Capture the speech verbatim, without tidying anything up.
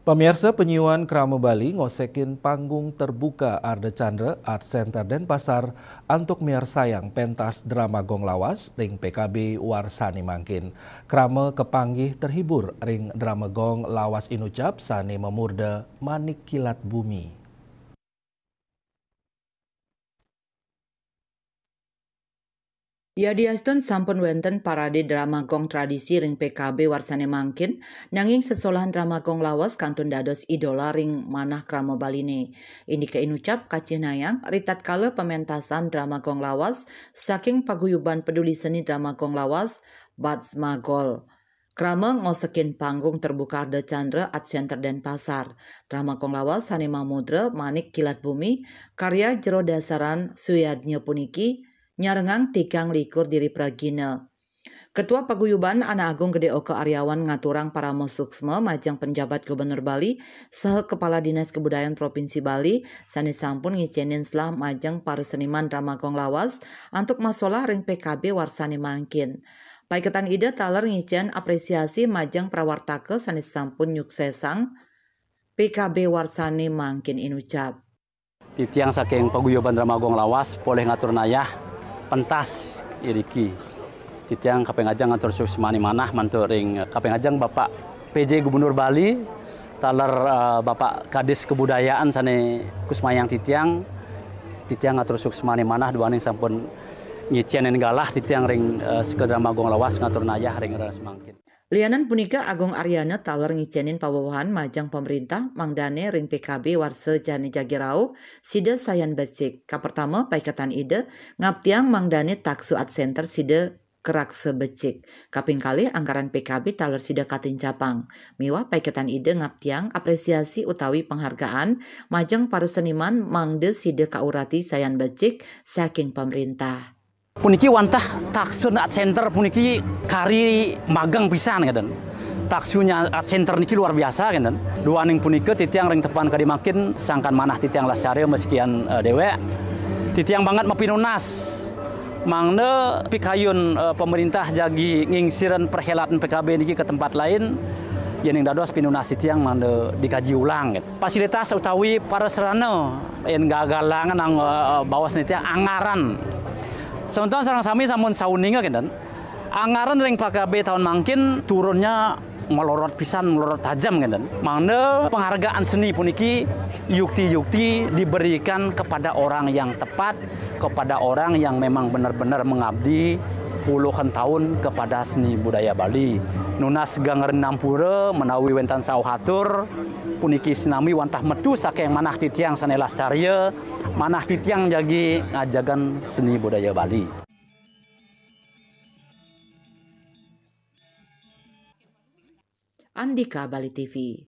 Pamiarsa, panyiuan Krama Bali ngosekin panggung terbuka Ardha Candra Art Center Denpasar antuk miarsayang pentas drama gong lawas ring P K B warsane mangkin. Krama kapanggih terhibur ring drama gong lawas inucap sane mamurda Manik Kilat Bumi. Yadiastun sampun wenten parade drama gong tradisi ring P K B warsane mangkin, nanging sesolahan drama gong lawas kantun dados idola ring manah krama Baline. Indike inucap kacihnayang ritatkala pamentasan drama gong lawas saking Paguyuban Peduli Seni Drama Gong Lawas, BADSMAGOL. Krama ngosekin panggung terbuka Ardha Candra Art Center Denpasar. Drama gong lawas sane mamurda Manik Kilat Bumi, karya Jero Dasaran Suyadnya puniki, nyarengang tigang likur diri pragina. Ketua Paguyuban Anak Agung Gede Oka Aryawan ngaturang parama suksma majeng penjabat Gubernur Bali saha Kepala Dinas Kebudayaan Provinsi Bali sane sampun ngicenin selah majeng para seniman drama gong lawas antuk masolah ring P K B warsane mangkin. Paiketan Ida taler ngicen apresiasi majeng prawartaka sane sampun nyuksesang P K B warsane mangkin inucap. Titiang saking Paguyuban Drama Gong Lawas polih ngatur nayah pentas iriki. Titiang kaping ajeng ngatur suksmane manah mantuk ring kaping ajeng Bapak P J Gubernur Bali, taler, eh, Bapak Kadis Kebudayaan sane kusmayang titiang, titiang ngatur suksmane manah duaning sampun ngicenin galah titiang ring, eh, seka drama gong lawas ngatur nayah ring raris mangkin. Lianan punika Agung Aryana taler ngicenin pawewehan majeng pamerintah mangdane ring P K B warsa jani jagi rauh sida sayan becik. Kapertama, paiketan Ida ngaptiang mangdane Taksu Art Center sida karaksa becik. Kaping kalih, anggaran P K B taler sida katincapang. Miwah paiketan Ida ngaptiang apresiasi utawi penghargaan majeng para seniman mangda sida kaurati sayan becik saking pamerintah. Puniki wantah Taksu Art Center puniki kari magang pisan, ngeden. Taksu Art Center niki luar biasa, ngeden. Duaning punika titiang ring tepan kadi mangkin sangkan manah titiang lascarya masikian, eh, dewek. Titiang banget mapinunas mangda pikayun, eh, pemerintah jagi ngingsirin perhelatan P K B niki ke tempat lain, yening dados pinunas titiang mangda dikaji ulang, ngeden. Fasilitas utawi parasarana yen galang nang, eh, baos nitih anggaran. Semeton sareng sami sampun sauninga kenten. Anggaran ring P K B taun mangkin turunnya melorot pisan, melorot tajam kenten. Mangda penghargaan seni puniki yukti-yukti diberikan kepada orang yang tepat, kepada orang yang memang benar-benar mengabdi puluhan tahun kepada seni budaya Bali. Nunas geng ring nampura menawi wenten sauh atur, puniki sinambi wantah metu saking manah titiang sane lascarya, manah titiang jagi ngajegang seni budaya Bali. Andika Bali T V.